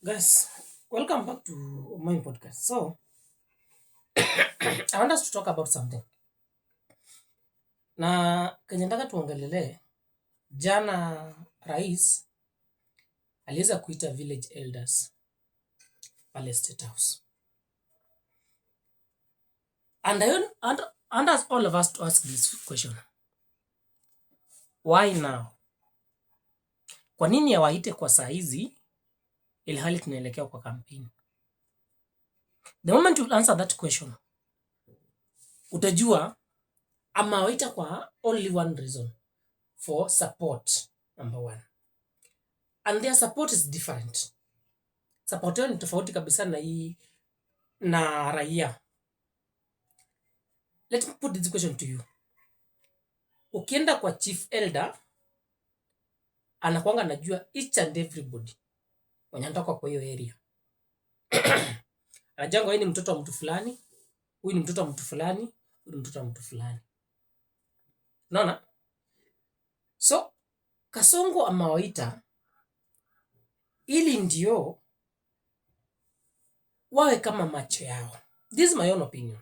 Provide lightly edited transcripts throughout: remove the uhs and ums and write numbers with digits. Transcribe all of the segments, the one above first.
Guys, welcome back to my podcast. So, I want us to talk about something. Na kenye nataka tuongelelee, jana rais aliweza kuita village elders pale State House. And I want us all of us to ask this question. Why now? Kwa nini awaite kwa saa hizi ilhali tunaelekea kwa kampeni? The moment you answer that question, utajua amewaita kwa only one reason: for support, number one. And their support is different. Support yao ni tofauti kabisa na hii na raia. Let me put this question to you. Ukienda kwa chief elder, anakuanga anajua each and everybody mwenye anatoka kwa hiyo area. Anajua huyu ni mtoto wa mtu fulani, huyu ni mtoto wa mtu fulani, huyu ni mtoto wa mtu fulani. Unaona? So Kasongo amewaita ili ndio wawe kama macho yao. This is my own opinion.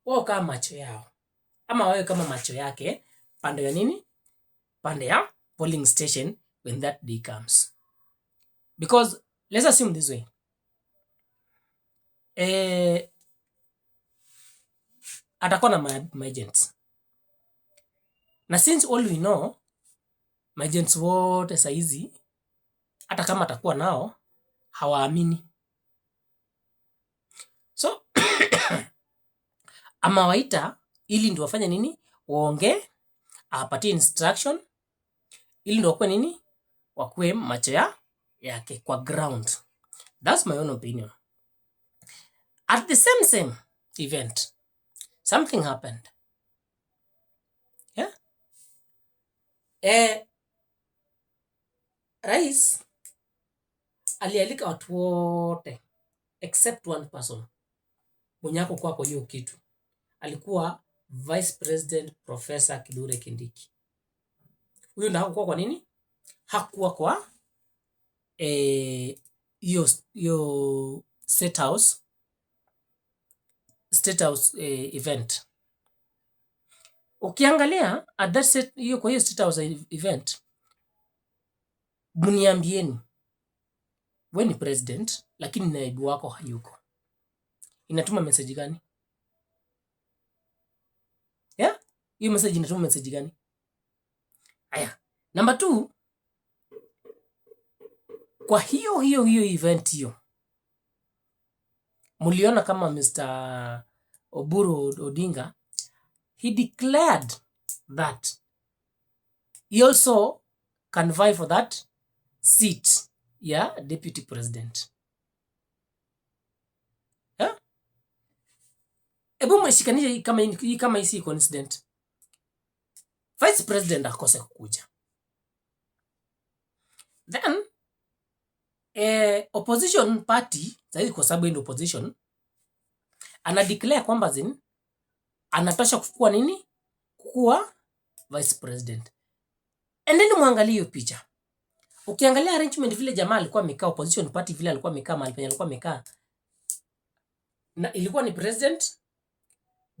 Wawe kama macho yao ama wawe kama macho yake pande ya nini? Pande ya polling station when that day comes. Because let's assume this way. Atakuwa na ma agents. Na since all we know, ma agents wote saizi hata kama atakuwa nao hawaamini. So amewaita ili ndio wafanye nini? Waongee, awapatie instruction ili ndio wakuwe nini? Wakuwe macho ya yake kwa ground. That's my own opinion. At the same event, something happened. Yeah? Rais alialika watu wote except one person mwenye hakukuwa kwa hiyo kitu. Alikuwa Vice President Professor Kithure Kindiki. Huyo ndo hakukuwa. Kwa nini? Hakuwa kwa hiyo State House event. Ukiangalia at that set, hiyo kwa hiyo State House event, mniambieni, we ni president lakini naibu wako hayuko, inatuma message gani? Yeah? Hiyo message inatuma message gani? Aya, number two, kwa hiyo hiyo hiyo event hiyo mliona kama Mr. Oburu Odinga, he declared that he also can vie for that seat ya deputy president. Yeah? Ebu mweshikanishe hii kama hii si coincident. Vice president akose kukuja. Then opposition party zaidi, kwa sababu ndio opposition, ana declare kwamba zin anatosha kukua nini? Kuwa vice president. And then muangalie hiyo picha. Ukiangalia arrangement vile jamaa alikuwa amekaa, opposition party vile alikuwa amekaa, mahali penye alikuwa amekaa, na ilikuwa ni president,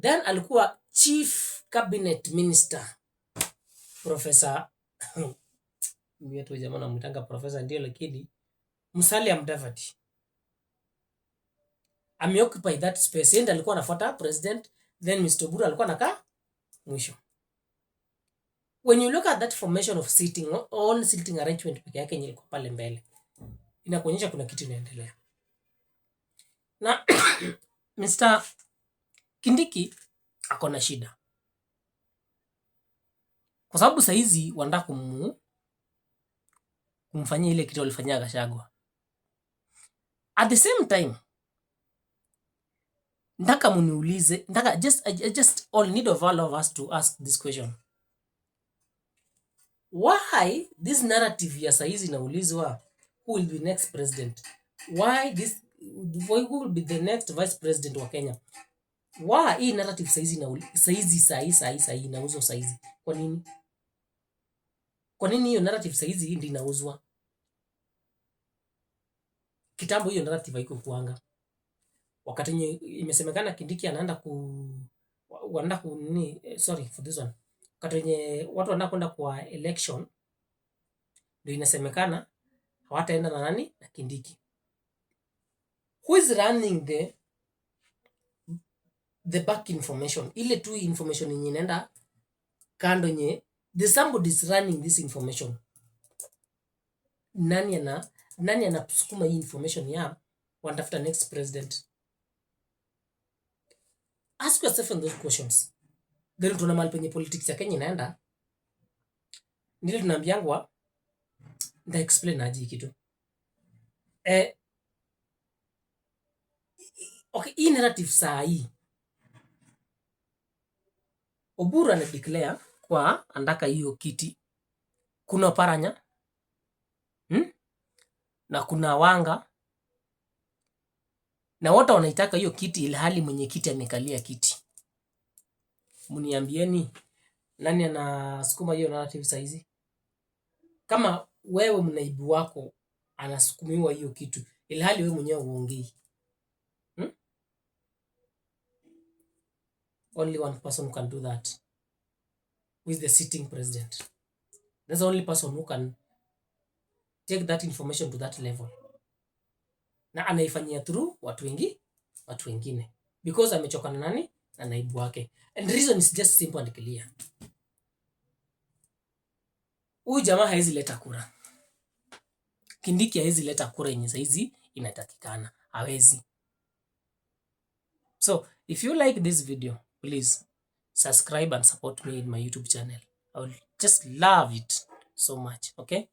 then alikuwa chief cabinet minister Professor, mimi tu jamaa namwitanga professor ndio, lakini Musalia Mudavadi ameoccupy that space. Yeye ndiye alikuwa anafuata president, then Mr. Oburu alikuwa anakaa mwisho. When you look at that formation of sitting, all sitting arrangement peke yake yenye ilikuwa pale mbele, inakuonyesha kuna kitu inaendelea. Na Mr. Kindiki ako na shida kwa sababu saizi wanataka kumfanyia ile kitu walifanyia Gachagua. At the same time, nataka muniulize, nataka just, I just all need of all of us to ask this question. Why this narrative ya saizi inaulizwa who will be next president? Why this, who will be the next vice president wa Kenya? Why hii narrative saizi saizi sahi sahi sahi inauzwa saizi? Kwa nini? Kwa nini hiyo narrative saizi hii ndio inauzwa? Kitambo hiyo narrative haikukuanga. Wakati yenye imesemekana Kindiki anaenda ku wanaenda ku nini, sorry for this one. Wakati yenye watu wanaenda kwenda kwa election, ndio inasemekana hawataenda na nani? Na Kindiki. Who is running the back information? Ile tu information yenye inaenda kando yenye the somebody is running this information. Nani anasukuma hii information ya wanatafuta next president? Ask yourself in those questions. Then tuna mahali penye politics ya Kenya inaenda. Nile tunaambiangwa, nda explain aje hii kitu? Okay, hii narrative saa hii Oburu ana declare kwa andaka hiyo kiti. Kuna Oparanya, Na kuna Wanga na wote wanaitaka hiyo kiti, ilhali mwenye kiti amekalia kiti. Mniambieni, nani anasukuma hiyo narrative saizi? Kama wewe mnaibu wako anasukumiwa hiyo kitu, ilhali wewe mwenyewe huongei, Only one person who can do that, who is the sitting president. That's the only person who can take that information to that level, na anaifanyia through watu wengine, because amechoka na nani? Na naibu wake. And the reason is just simple and clear: huyu jamaa hawezi leta kura. Kindiki hawezi leta kura yenye saizi inatakikana, hawezi. So if you like this video, please subscribe and support me in my YouTube channel. I will just love it so much. Okay.